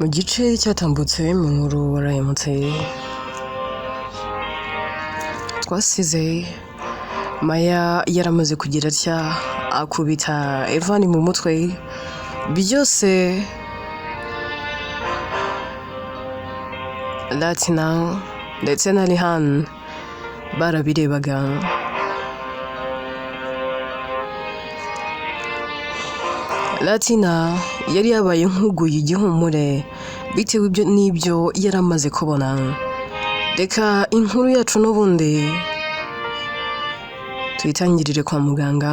Mu gice cyatambutse mu nkuru warayamutse twasize Maya yaramaze kugira atya akubita Evan mu mutwe byose Latina ndetse na Rihan barabirebaga. Latina yari yabaye nk'uguye igihumure bitewe ibyo n'ibyo yari amaze kubona. Reka inkuru yacu n'ubundi tuyitangirire kwa muganga.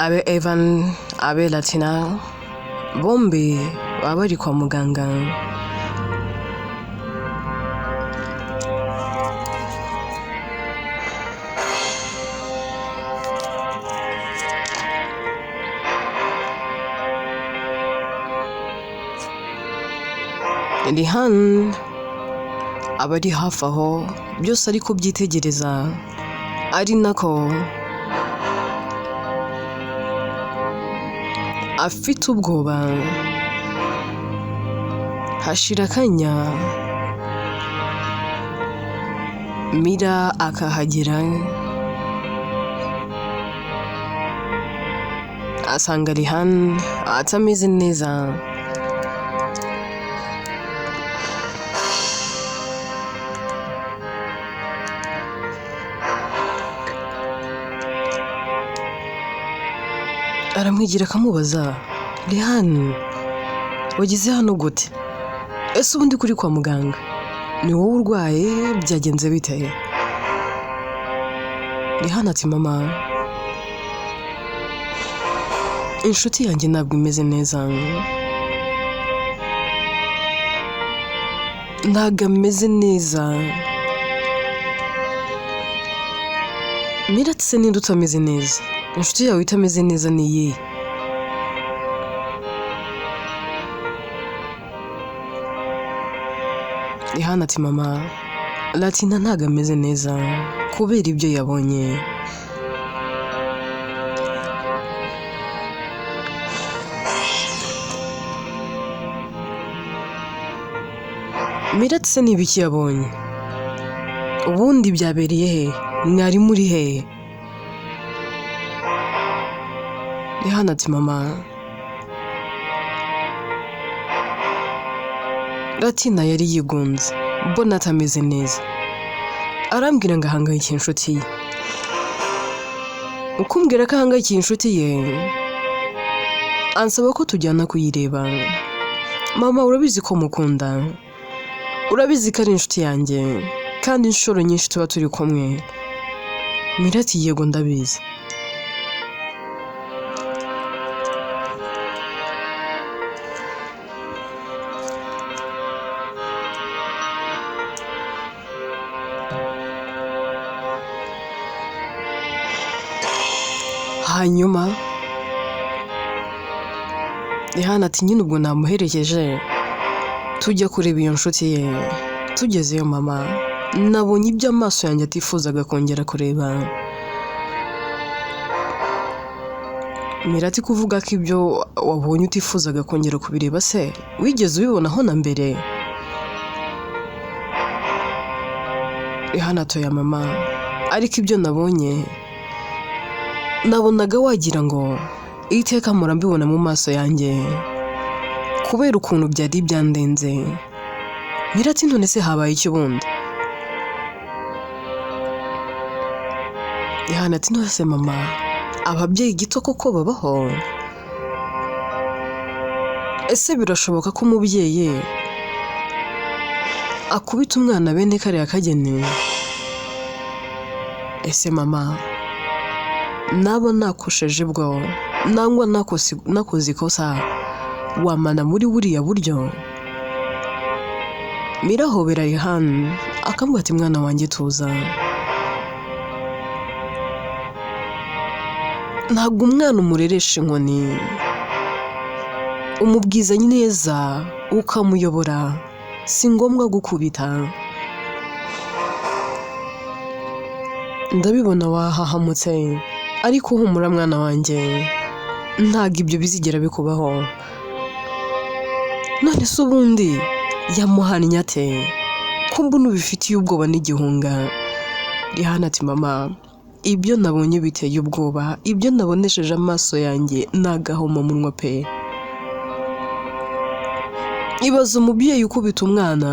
Abe Evan, abe Latina, bombi baba bari kwa muganga. Rihan aba ari hafi aho byose ari kubyitegereza ari nako afite ubwoba. Hashira akanya Mira akahagera asanga Rihan atameze neza. Aramwigira akamubaza, Rihan wageze hano gute? Ese ubundi kuri kwa muganga ni wowe urwaye byagenze bite? Rihan ati mama inshuti yanjye ntabwo imeze neza, ntabwo ameze neza. Mira ati se ninde utameze neza? Inshuti yawe itameze neza ni iyihe? Rihan ati mama Latina ntabwo ameze neza kubera ibyo yabonye. Mira ati se ni ibiki yabonye? Ubundi byabereye he? Mwari muri he? Rihan ati mama Latina yari yigunze mbona atameze neza, arambwira ngo ahangayikiye inshuti ye. Ukumbwira ko ahangayikiye inshuti ye ansaba ko tujyana kuyireba. Mama urabizi ko mukunda, urabizi ko ari inshuti yanjye kandi inshuro nyinshi tuba turi kumwe. Mira ati yego ndabizi. Hanyuma Rihan ati nyine ubwo namuherekeje tujya kureba iyo nshuti ye. Tugezeyo mama nabonye ibyo amaso yanjye atifuzaga kongera kureba. Mira ati kuvuga ko ibyo wabonye utifuzaga kongera kubireba se wigeze ubibonaho na mbere? Rihan atoya mama ariko ibyo nabonye nabonaga wagira ngo iteka mpora mbibona mu maso yanjye kubera ukuntu byari byandenze. Mira ati none se habaye iki ubundi? Rihan ati none se mama ababyeyi gito koko babaho? Ese birashoboka ko umubyeyi akubita umwana bene kariya kageni? Ese mama naba nakosheje bwo nangwa nakoze ikosa wamana muri buriya buryo? Mira ahobera Rihan akamubwira ati mwana wanjye tuza. Ntabwo umwana umureresha inkoni, umubwiza neza ukamuyobora, si ngombwa gukubita. Ndabibona wahahamutse, ariko humura mwana wanjye, ntabwo ibyo bizigera bikubaho. None se ubundi yamuhannye ate? Ko mbona ubifitiye ubwoba n'igihunga? Rihana ati: "Mama, ibyo nabonye biteye ubwoba, ibyo nabonesheje amaso yanjye ni agahomamunwa pe. Ibaze umubyeyi ukubita umwana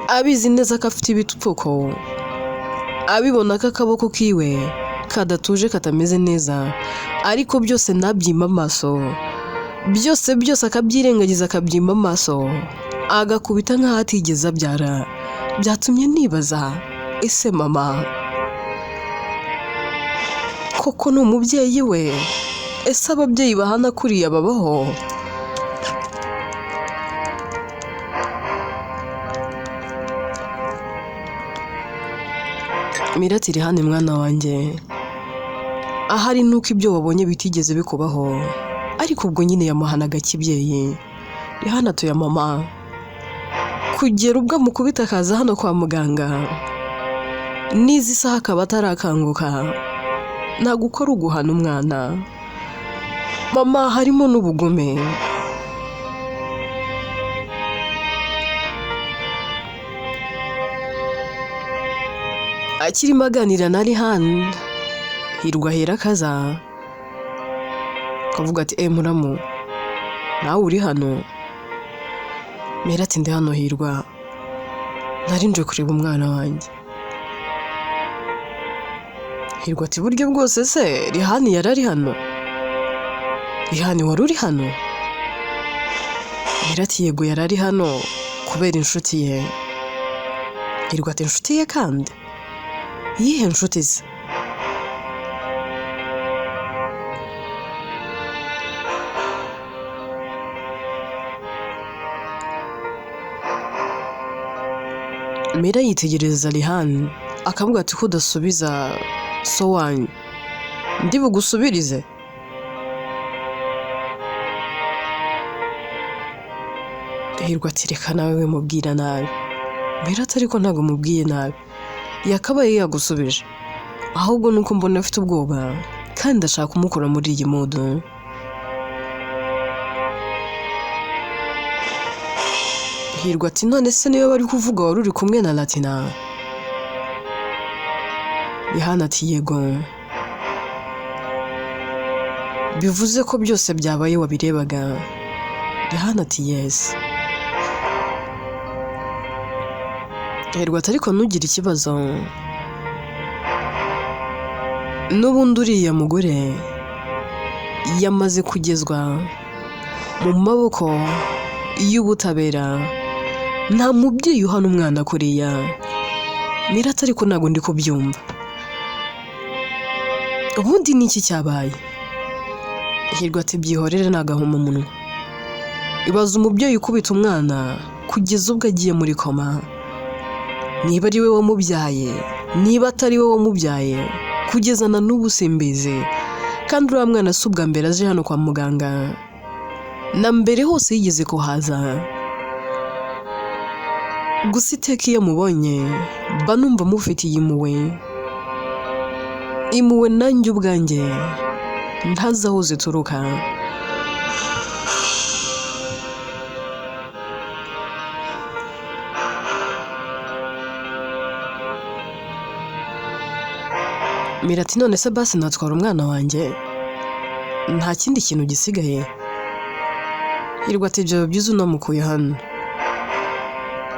abizi neza ko afite ibipfuko, abibona ko akaboko kiwe kadatuje, katameze neza, ariko byose ntabyime amaso, byose byose akabyirengagiza, akabyima amaso, agakubita nk'aho atigeze abyara. Byatumye nibaza, ese mama koko ni umubyeyi we? Ese ababyeyi bahana kuriya babaho?" Mira ati: "Rihane mwana wanjye, ahari nuko ibyo wabonye bitigeze bikubaho, ariko ubwo nyine yamuhanaga kibyeyi." Rihana atuye: "Mama, kugera ubwo amukubita akaza hano kwa muganga, n'izi saha akaba atarakanguka, ntabwo ukora uguhana umwana mama, harimo n'ubugome." Akirimo aganira na Rihani, Hirwa ahera akaza akavuga ati: "E muramu, nawe uri hano?" Mera ati: "Ndi hano Hirwa, nari nje kureba umwana wanjye." Hirwa ati: "Buryo bwose se Rihani yari ari hano? Rihani wari uri hano?" Mera ati: "Yego, yari ari hano kubera inshuti ye." Hirwa ati: "Inshuti ye kandi? Iyihe nshuti se?" Mera yitegereza Rihani akavuga ati: "Ko udasubiza so wanyu, ndi bugusubirize?" Hirwa ati: "Reka nawe wimubwira nabi." Mera ati: "Ariko ntabwo mubwiye nabi, yakabaye yagusubije, ahubwo nuko mbona afite ubwoba kandi ndashaka kumukura muri iyi mood." Hirwa ati: "None se niba bari kuvuga wari uri kumwe na Latina?" Rihana ati: "Yego." "Bivuze ko byose byabaye wabirebaga?" Rihana ati: "Yes." Hirwa ati: "Ariko ntugire ikibazo, n'ubundi uriya mugore yamaze kugezwa mu maboko y'ubutabera, nta mubyeyi uhana umwana kuriya." Mira ati: "Ariko ntabwo ndi kubyumva, ubundi ni iki cyabaye?" Hirwa ati: "Byihorere, ni agahomamunwa. Ibaze umubyeyi ukubita umwana kugeza ubwo agiye muri koma, niba ari we wamubyaye, niba atari we wamubyaye, kugeza na n'ubu simbizi. Kandi uriya mwana si ubwa mbere aje hano kwa muganga, na mbere hose yigeze kuhaza. Gusa iteka iyo mubonye mba numva mufitiye impuhwe, impuhwe nanjye ubwanjye ntazi aho zituruka." Mira ati: "None se basi natwara umwana wanjye, nta kindi kintu gisigaye?" Hirwa ati: "Byaba byiza unamukuye hano."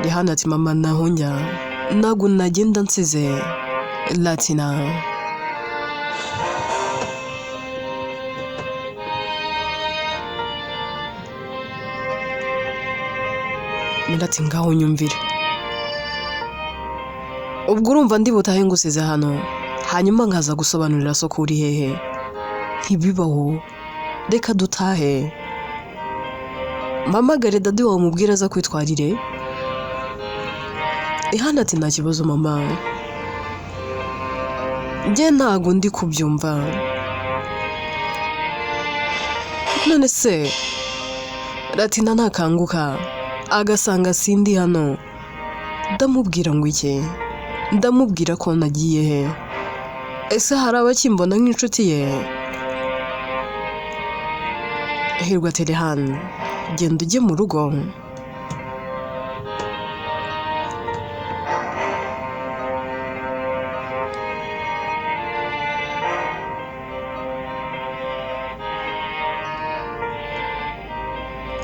Rihana ati: "Mama, naho njya ntabwo nagenda nsize Latina." Mira ati: "Ngaho nyumvire, ubwo urumva ndi butahe ngusize hano, hanyuma nkaza gusobanurira so ko uri hehe? Ntibibaho, reka dutahe, mpamagare daddy wawe umubwire aza kwitwarire." Rihana ati: "Nta kibazo mama, njye ntago ndi kubyumva. None se Latina nakanguka agasanga sindi hano, ndamubwira ngo iki?" Ndamubwira ko nagiye he? Ese hari abakimbona nk'inshuti ye? Hirwa ati Rehani, genda ujye mu rugo.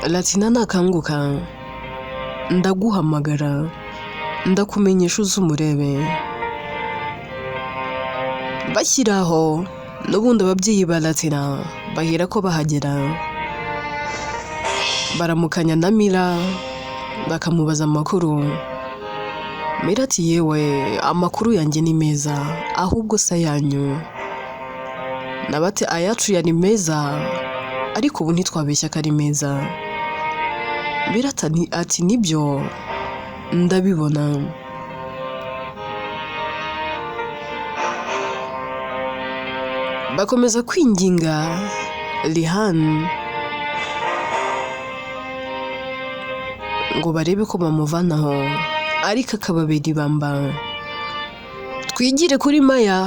Latina nakanguka ndaguhamagara, ndakumenyesha uze umurebe. Bakiri aho n'ubundi ababyeyi ba Latina bahera ko bahagera, baramukanya na Mira, bakamubaza amakuru. Mira ati yewe, amakuru yanjye ni meza, ahubwo se ayanyu? Nawe ati ayacu yari meza, ariko ubu ntitwabeshya ko ari meza. Mira ati nibyo ndabibona. Bakomeza kwinginga Rihan ngo barebe ko bamuvanaho, ariko akababera ibamba. Twigire kuri Maya.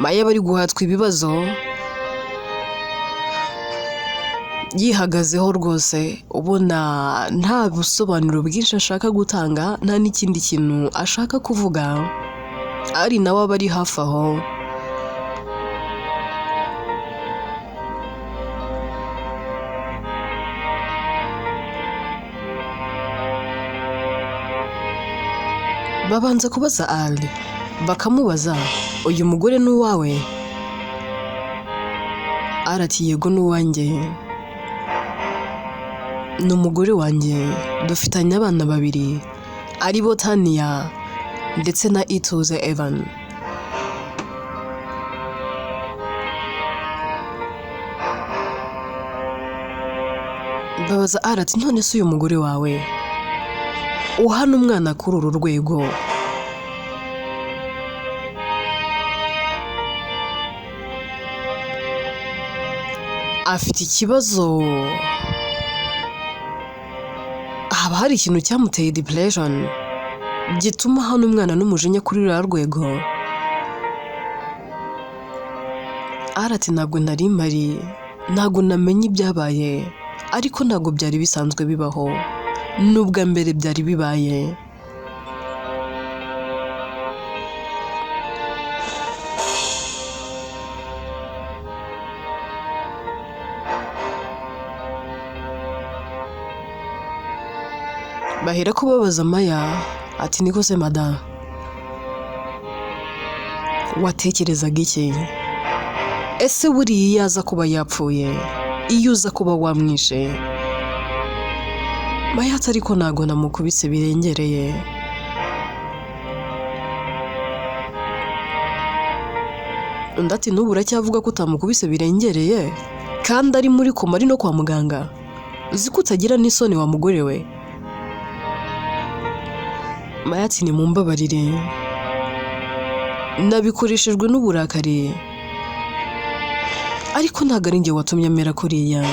Maya bari guhatwa ibibazo, yihagazeho rwose, ubona nta busobanuro bwinshi ashaka gutanga, nta n'ikindi kintu ashaka kuvuga, ari nawe aba ari hafi aho. Babanza kubaza Ali, bakamubaza uyu mugore ni uwawe? Ali ati yego ni uwanjye, ni umugore wanjye, dufitanye abana babiri aribo Tania ndetse na Ituze Evan. Babaza Ali ati none se uyu mugore wawe uhana umwana kuri uru rwego, afite ikibazo? Haba hari ikintu cyamuteye depression gituma hano umwana n'umujinya kuri ruriya rwego? Ali ati ntabwo nari mpari, ntabwo namenye ibyabaye, ariko ntabwo byari bisanzwe bibaho, n'ubwa mbere byari bibaye. Bahera ko babaza Maya ati niko se madamu, watekerezaga iki? Ese buriya iyo aza kuba yapfuye, iyo uza kuba wamwishe? Maya ati ariko ntago namukubise birengereye. Undi ati n'ubu uracyavuga ko utamukubise birengereye kandi ari muri koma, ari no kwa muganga? Uzi ko utagira n'isoni wa mugore we? Maya ati nimumbabarire, nabikoreshejwe n'uburakari, ariko ntabwo ari njye watumye amera kuriya.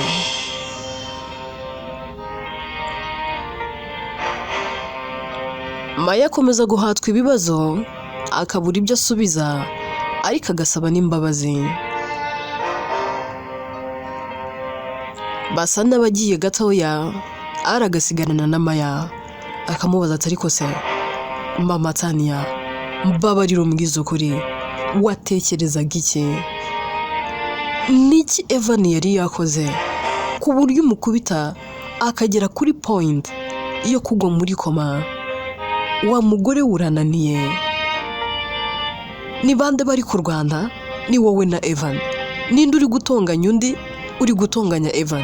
Maya akomeza guhatwa ibibazo, akabura ibyo asubiza, ariko agasaba n'imbabazi. Basa n'abagiye gatoya, Ari agasigarana na Maya, akamubaza ati ariko se mama Tania, mbabarira umbwize ukuri, watekerezaga iki? Niki Evan yari yakoze ku buryo umukubita akagera kuri point yo kugwa muri koma? Wa mugore urananiye. Ni bande bari kurwana? Ni wowe na Evan. Ninde uri gutonganya undi? Uri gutonganya Evan.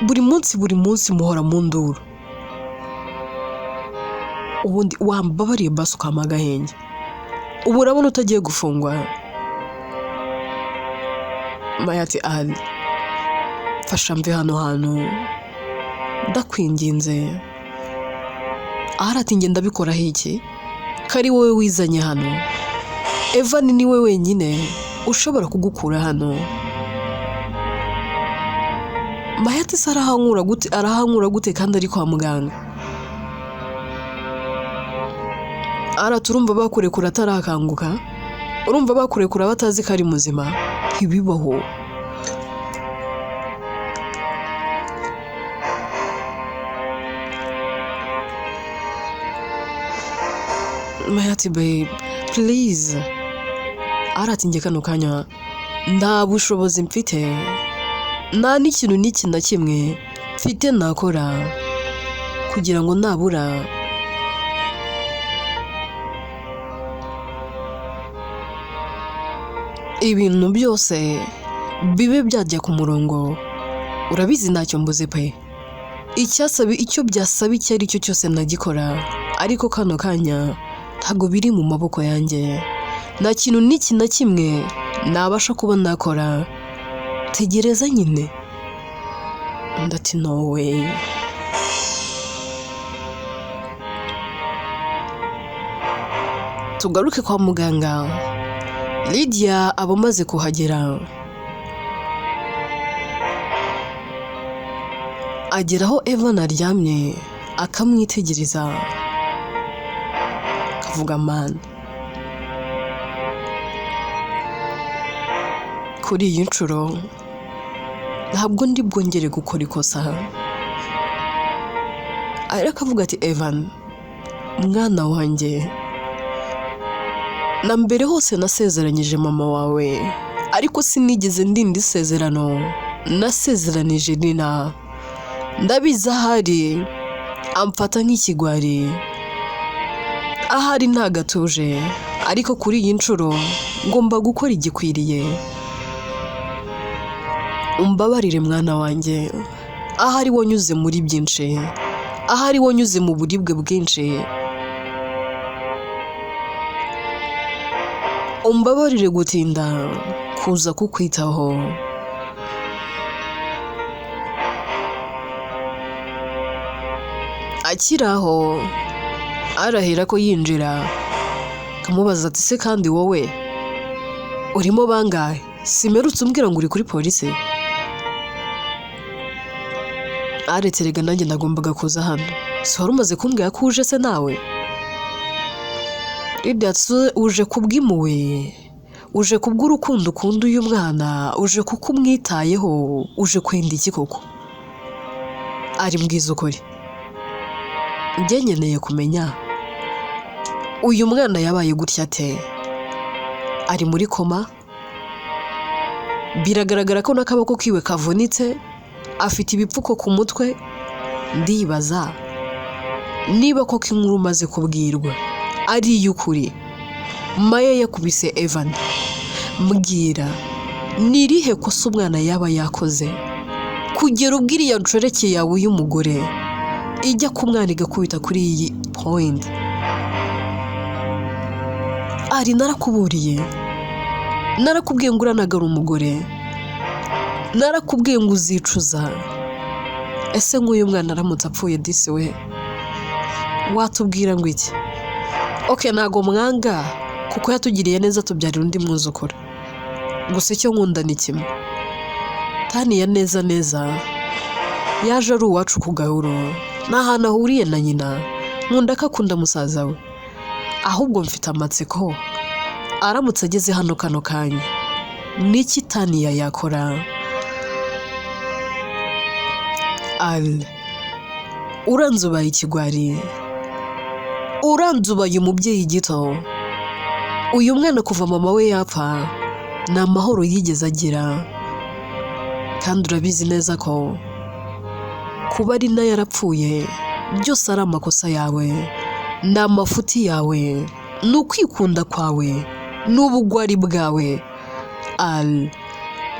Buri munsi buri munsi muhora mu nduru. Ubundi wambabariye basi ukampa agahenge. Ubu urabona utagiye gufungwa. Maya ati Ali, mfasha mve hano hantu, ndakwinginze. Ahari ati njye ndabikoraho iki? Ko ari wowe wizanye hano? Evan ni we wenyine ushobora kugukura hano. Maya ati se arahankura gute? Arahankura gute kandi ari kwa muganga? Ara turumva bakurekura atarakanguka, urumva bakurekura batazi ko ari muzima, ntibibaho. Maya ati babe please. Ara ati njye kano kanya nta bushobozi mfite, nta n'ikintu n'iki na kimwe mfite nakora kugira ngo nabura ibintu byose bibe byajya ku murongo. Urabizi ntacyo mbuze pe, icyasaba icyo byasaba icyo ari cyo cyose nagikora, ariko kano kanya ntabwo biri mu maboko yanjye, nta kintu n'iki na kimwe nabasha kuba nakora, tegereza nyine. Undi ati no way. Tugaruke kwa muganga, Lydia aba amaze kuhagera, agera aho Evan aryamye akamwitegereza, akavuga man, kuri iyi nshuro ntabwo ndi bwongere gukora ikosa. Ariko akavuga ati Evan mwana wanjye, na mbere hose nasezeranyije mama wawe, ariko sinigeze ndinda isezerano nasezeranije Nina. Ndabizi ahari amfata nk'ikigwari, ahari ntagatuje, ariko kuri iyi nshuro ngomba gukora igikwiriye. Umbabarire mwana wanjye, ahari wanyuze muri byinshi, ahari wanyuze mu buribwe bwinshi, umbabarire gutinda kuza kukwitaho. Akiri aho arahera ko yinjira, akamubaza ati se kandi wowe urimo bangahe? Simerutse umbwira ngo uri kuri polisi? Aretse rega nanjye nagombaga kuza hano, si wari umaze kumbwira ko uje se nawe? Lydia ati uje kubw'impuhwe, uje kubw'urukundo ukunda uyu mwana, uje kuko umwitayeho, uje kwenda iki koko? Ari mbwiza ukuri, njye nkeneye kumenya uyu mwana yabaye gutya ate? Ari muri koma, biragaragara ko n'akaboko kiwe kavunitse, afite ibipfuko ku mutwe. Ndibaza niba koko inkuru umaze kubwirwa ari iy'ukuri. Maya yakubise Evan, mbwira ni irihe kosa umwana yaba yakoze kugera ubwo iriya nshoreke yawe y'umugore ijya ku mwana igakubita kuri iyi point? Ari narakuburiye, narakubwiye ngo uranagara umugore, narakubwiye ngo uzicuza. Ese nk'uyu mwana aramutse apfuye disi we watubwira ngo iki? Ok, ntago mwanga kuko yatugiriye neza tubyarira undi mwuzukuru, gusa icyo nkunda ni kimwe, Taniya neza neza yaje ari uwacu ku gahuro, nta hantu ahuriye na nyina, nkunda ko akunda musaza we. Ahubwo mfite amatsiko, aramutse ageze hano kano kanya niki Taniya yakora? Al, uranze ubaye ikigwari, uranze ubaye umubyeyi gito. Uyu mwana kuva mama we yapfa nta mahoro yigeze agira, kandi urabizi neza ko kuba ari nayo yarapfuye byose ari amakosa yawe, ni amafuti yawe, ni ukwikunda kwawe, ni ubugwari bwawe. Al,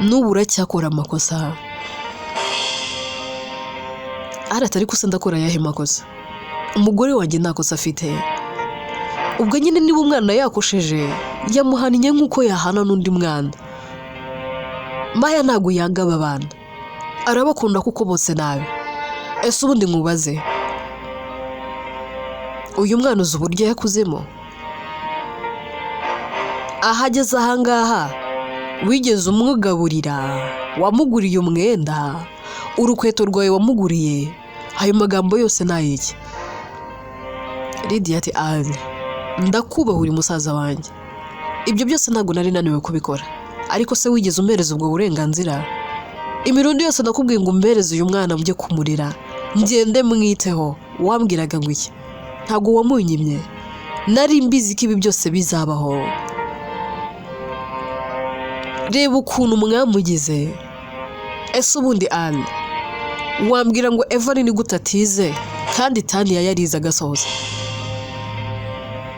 n'ubu uracyakora amakosa. Arata ariko se ndakora ayahe makosa? Umugore wanjye nta kosa afite. Ubwo nyine niba umwana yakosheje yamuhannye nk'uko yahana n'undi mwana. Maya ntabwo yanga aba bana, arabakunda kuko bose nabi. Ese ubundi nkubaze, uyu mwana uzi uburyo yakuzemo? Aho ageze ahangaha wigeze umugaburira? Wamuguriye umwenda? Urukweto rwawe wamuguriye? Ayo magambo yose ni ay'iki? Lydia ati ari Ndakubaha, uri musaza wanjye. Ibyo byose ntabwo nari naniwe kubikora, ariko se wigeze umpereza ubwo burenganzira? Imirundi yose nakubwiye ngo umpereze uyu mwana mujye kumurira, ngende mwiteho, wambwiraga ngo iki? Ntabwo wamunyimye. Nari mbizi ko ibi byose bizabaho. Reba ukuntu mwamugize. Ese ubundi Anne, wambwira ngo Evan ni gute atize kandi Tania yarize agasoza?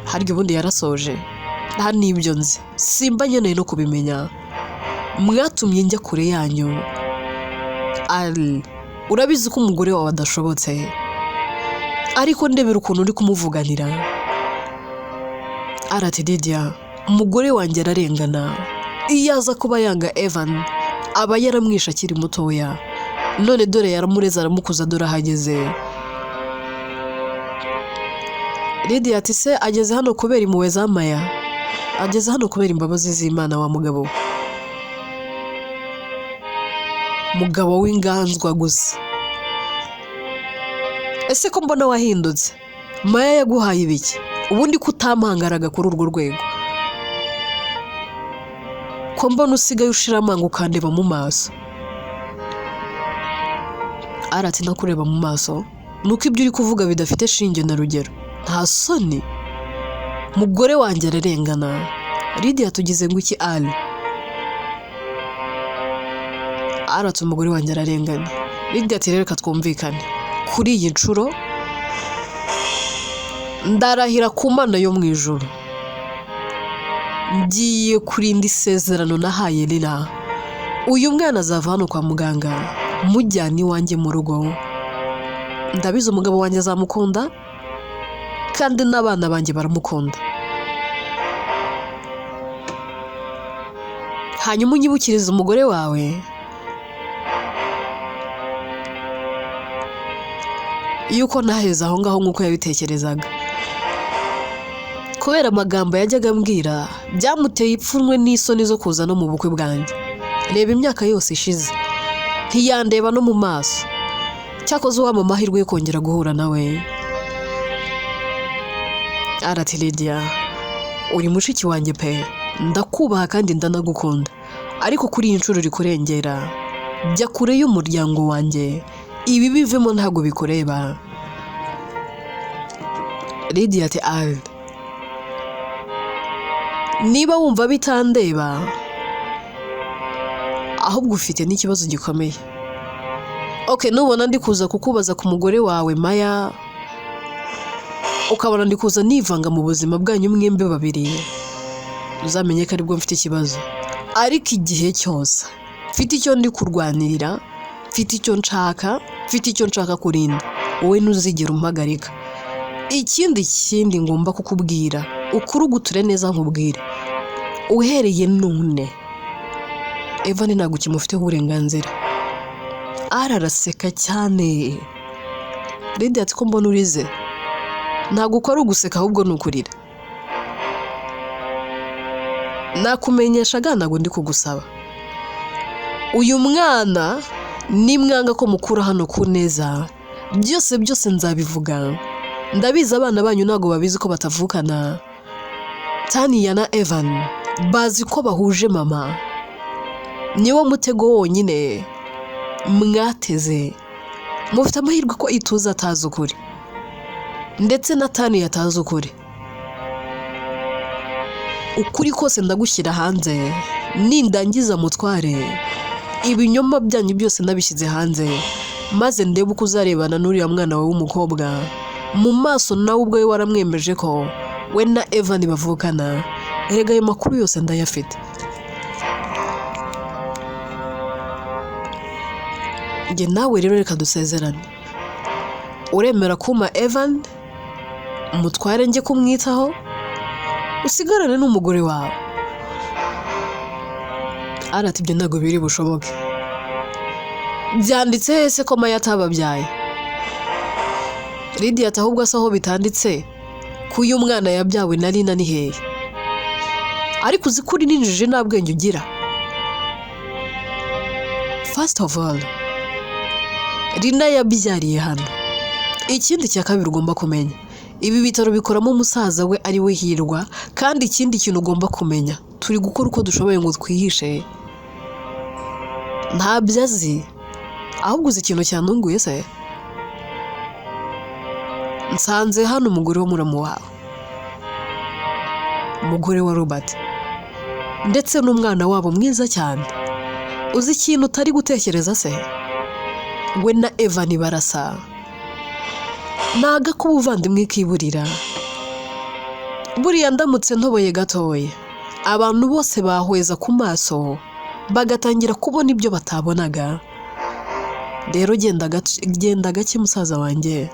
Harya ubundi yarasoje? Nta n'ibyo nzi, simba nkeneye no kubimenya. Mwatumye njya kure yanyu. Anne, urabizi ko umugore wawe adashobotse, ariko ndebera ukuntu uri kumuvuganira. Arati: "Lidia, umugore wanjye ararengana. Iyo aza kuba yanga Evan aba yaramwishe akiri mutoya. None dore yaramureze, aramukuza, dore ahageze." Lidia ati: "Se ageze hano kubera impuhwe za Maya? Ageze hano kubera imbabazi z'Imana, wa mugabo we. Mugabo w'inganzwa gusa. Ese ko mbona wahindutse, Maya yaguhaye ibiki? Ubundi ko utampangaraga kuri urwo rwego, ko mbona usigaye ushira amanga ukandeba mu maso?" Arati: "Nakureba mu maso nuko ibyo uri kuvuga bidafite shinge na rugero. Nta soni? Mugore wanjye ararengana." Lidia: "Tugize ngo iki, Ali?" Arati: "Umugore wanjye ararengana." Lidia ati: "Rero reka twumvikane kuri iyi nshuro. Ndarahira ku Mana yo mu ijuru, ngiye kurinda isezerano nahaye Lila. Uyu mwana azava hano kwa muganga mujyana iwanjye mu rugo. Ndabizi umugabo wanjye azamukunda, kandi n'abana banjye baramukunda. Hanyuma unyibukirize umugore wawe yuko ntaheze aho ngaho nk'uko yabitekerezaga. Kubera amagambo yajyaga ambwira, byamuteye ipfunwe n'isoni zo kuza no mu bukwe bwanjye. Reba imyaka yose ishize ntiyandeba no mu maso. Cyakoze uwampa amahirwe yo kongera guhura nawe." Arati: "Lidia, uri mushiki wanjye pe, ndakubaha kandi ndanagukunda, ariko kuri iyi nshuro uri kurengera. Jya kure y'umuryango wanjye, ibi bivemo ntabwo bikureba." Lidia ati: "Ali, niba wumva bitandeba, ahubwo ufite n'ikibazo gikomeye. Ok, nubona ndi kuza kukubaza ku mugore wawe Maya, ukabona ndi kuza nivanga mu buzima bwanyu mwembi babiri, uzamenye ko aribwo mfite ikibazo. Ariko igihe cyose mfite icyo ndi kurwanirira, mfite icyo nshaka, mfite icyo nshaka kurinda, wowe ntuzigera umpagarika. Ikindi ngomba kukubwira, ukuruguture neza nkubwire: uhereye none Evan ntabwo ukimufiteho uburenganzira." Araraseka cyane. Lidia ati: "Ko mbona urize? Ntabwo uko ari uguseka, ahubwo ni ukurira. Nakumenyeshaga, ntabwo ndi kugusaba. Uyu mwana nimwanga ko mukura hano ku neza, byose byose nzabivuga. Ndabizi abana banyu ntabwo babizi ko batavukana. Tania na Evan bazi ko bahuje mama. Niwo mutego wonyine mwateze. Mufite amahirwe ko Ituze atazi ukuri, ndetse na Tania atazi ukuri. Ukuri kose ndagushyira hanze nindangiza mutware ibinyoma byanyu byose nabishyize hanze, maze ndebe uko uzarebana n'uriya mwana wawe w'umukobwa mu maso. Nawe ubwe waramwemeje ko we na Evan bavukana. Erega ayo makuru yose ndayafite. Njye nawe rero reka dusezerane. Uremera kumpa Evan, umutware njye kumwitaho, usigarane n'umugore wawe?" Arati: "Ibyo ntabwo biri bushoboke. Byanditse hese ko Maya atababyaye?" Lidia ati: "Ahubwo asa aho bitanditse ko uyu mwana yabyawe na Lina ni hehe? Ariko uzi ko uri n'injiji, nta bwenge ugira. First of all, Lina yabyariye hano. Ikindi cya kabiri ugomba kumenya, Ibi bitaro bikoramo musaza we ari we Hirwa. Kandi ikindi kintu ugomba kumenya, turi gukora uko dushoboye ngo twihishe, ntabyo azi. Ahubwo uzi ikintu cyantunguye se? Nsanze hano umugore wo muramu wawe, umugore wa Robert, ndetse n'umwana wabo mwiza cyane. Uzi ikintu utari gutekereza se? We na Evan barasa, ni agak'ubuvandimwe kiburira. Buriya ndamutse ntoboye gatoya, abantu bose bahweza ku maso bagatangira kubona ibyo batabonaga. Rero genda gake musaza wanjye,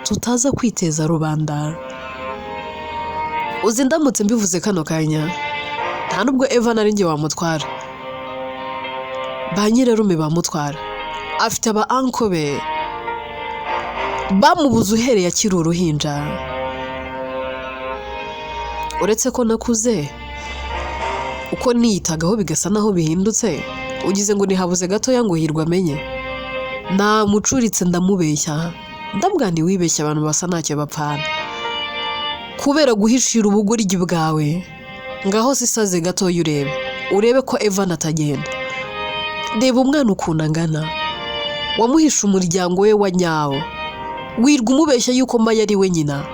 tutaza kwiteza rubanda. Uzi ndamutse mbivuze kano kanya, nta nubwo Evan ari njye wamutwara, ba nyirarume bamutwara, afite aba uncle be bamubuze uhereye akiri uruhinja. Uretse ko nakuze, uko niyitagaho bigasa naho bihindutse, ugize ngo ntihabuze gatoya ngo Hirwa amenye. Namucuritse ndamubeshya, ndabwira nti wibeshya, abantu basa ntacyo bapfana kubera guhishira ubugoryi bwawe. Ngaho sisaze gatoya urebe, urebe ko Evan atagenda. Reba umwana ukuntu angana, wamuhishe umuryango we wa nyawo, wirwa umubeshya yuko Maya ari we nyina.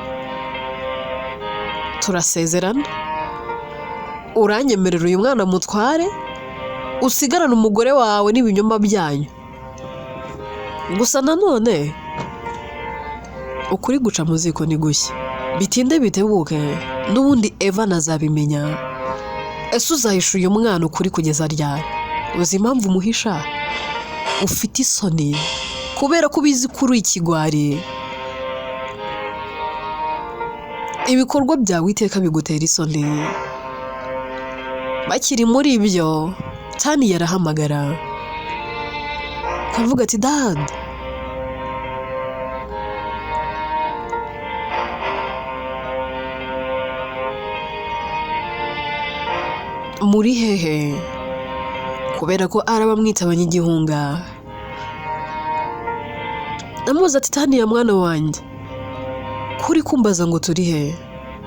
Turasezerana, uranyemerera uyu mwana mutware, usigarane umugore wawe n'ibinyoma byanyu. Gusa nanone ukuri guca mu ziko ni gushya, bitinde bitebuke n'ubundi Evan azabimenya. Ese uzahisha uyu mwana ukuri kugeza ryari? Uzi impamvu umuhisha? Ufite isoni kubera ko ubizi ko uri ikigwari. Ibikorwa byawe iteka bigutera isoni. Bakiri muri ibyo, Tani yarahamagara akavuga ati dad, muri hehe? Kubera ko araba amwitabanye igihunga. Ndamubaza ati Tani ya mwana wanjye, kuri kumbaza ngo turi he?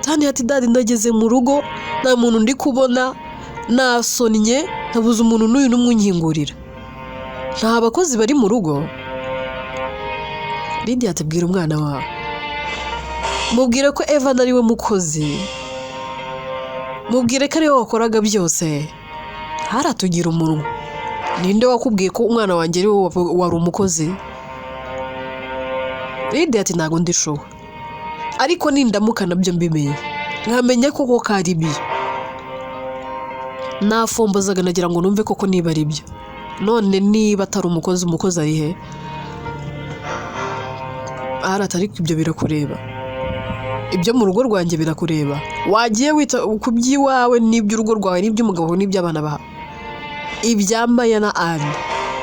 Tani ati dad, ndageze mu rugo nta muntu ndi kubona, nasonnye nabuze umuntu n'uyu n'umwe unkingurira, nta bakozi bari mu rugo. Lydia ati bwira umwana wawe, mubwire ko Evan ari we mukozi, mubwire ko ari we wakoraga byose, haratugira umunwa. Ninde wakubwiye ko umwana wanjye ari we wari umukozi? Lydia ati ntabwo ndishowe, ariko nindamuka nabyo mbimenye nkamenya koko ko ari byo, nafombozaga nagira ngo numve koko niba ari byo. None niba atari umukozi, umukozi ari he? Arata ariko ibyo birakureba, ibyo mu rugo rwanjye birakureba. Wagiye wita ku by'iwawe n'iby'urugo rwawe n'iby'umugabo n'iby'abana bawe, ibya Maya na Anne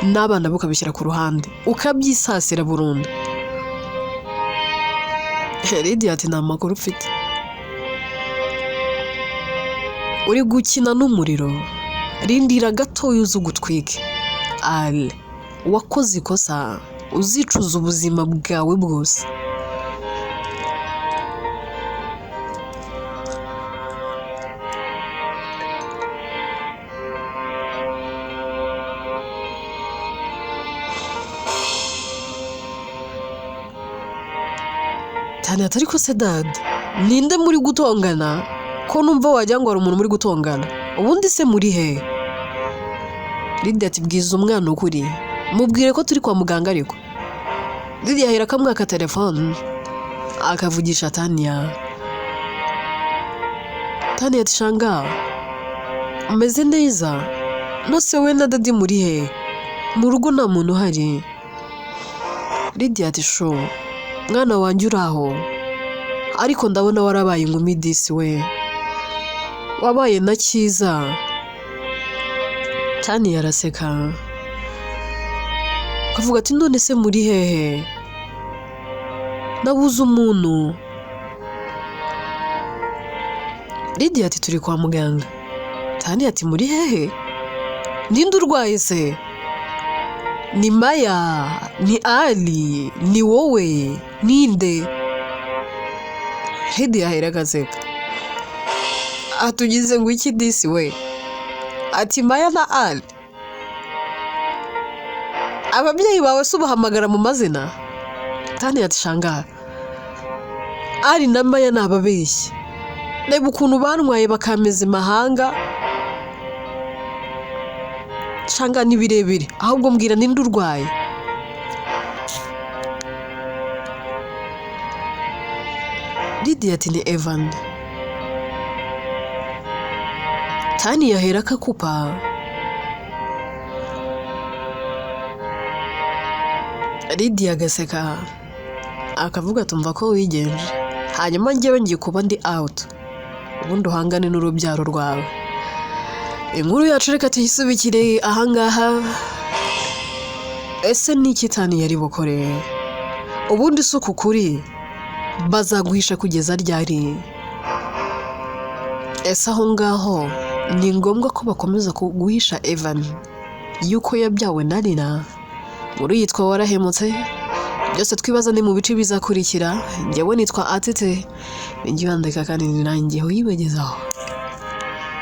n'abana bo ukabishyira ku ruhande ukabyisasira burundu. Lydia ati nta makuru ufite, uri gukina n'umuriro, rindira gatoya uze ugutwike. Ale, wakoze ikosa uzicuza ubuzima bwawe bwose. Tani ati ariko se dad, ninde muri gutongana ko numva wagira ngo hari umuntu muri gutongana? Ubundi se muri he? Lydia ati bwiza umwana ukuri, mubwire ko turi kwa muganga. Ariko Lydia ahera akamwaka telefone akavugisha Tania. Tania ati shanga umeze neza? Nose wowe na dadi muri he? Mu rugo nta muntu uhari. Lydia ati sho mwana wanjye uri aho, ariko ndabona warabaye inkumi disi we, wabaye na cyiza. Tania araseka akavuga ati none se muri hehe? Nabuze umuntu. Lydia ati turi kwa muganga. Tania ati muri hehe? Ninde urwaye se? Ni Maya, ni Ali, ni wowe, ninde? Lidiya ahera agaseka, atugize ngo iki disi we? Ati Maya na Ali, ababyeyi bawe se ubahamagara mu mazina? Tani ati shanga, Ali na Maya ni ababeshyi, reba ukuntu bantwaye bakameza imahanga. Shanga ni birebire, ahubwo mbwira ninde urwaye? Lidiya ati ni Evan. Tani yahera akakupa. Lidiya agaseka akavuga tumva ko wigenje, hanyuma njyewe ngiye kuba ndi out, ubundi uhangane n'urubyaro rwawe. Inkuru yacu reka tuyisubikire ahangaha. Ese ni iki Tani yari bukore? Ubundi si uku kuri bazaguhisha kugeza ryari? Ese aho ngaho ni ngombwa ko bakomeza guhisha Evan yuko yabyawe na Lina? Inkuru yitwa Warahemutse. Byose twibaza ni mu bice bizakurikira. Njyewe nitwa Atete, ninjye wandika kandi ni nanjye uyibagezaho.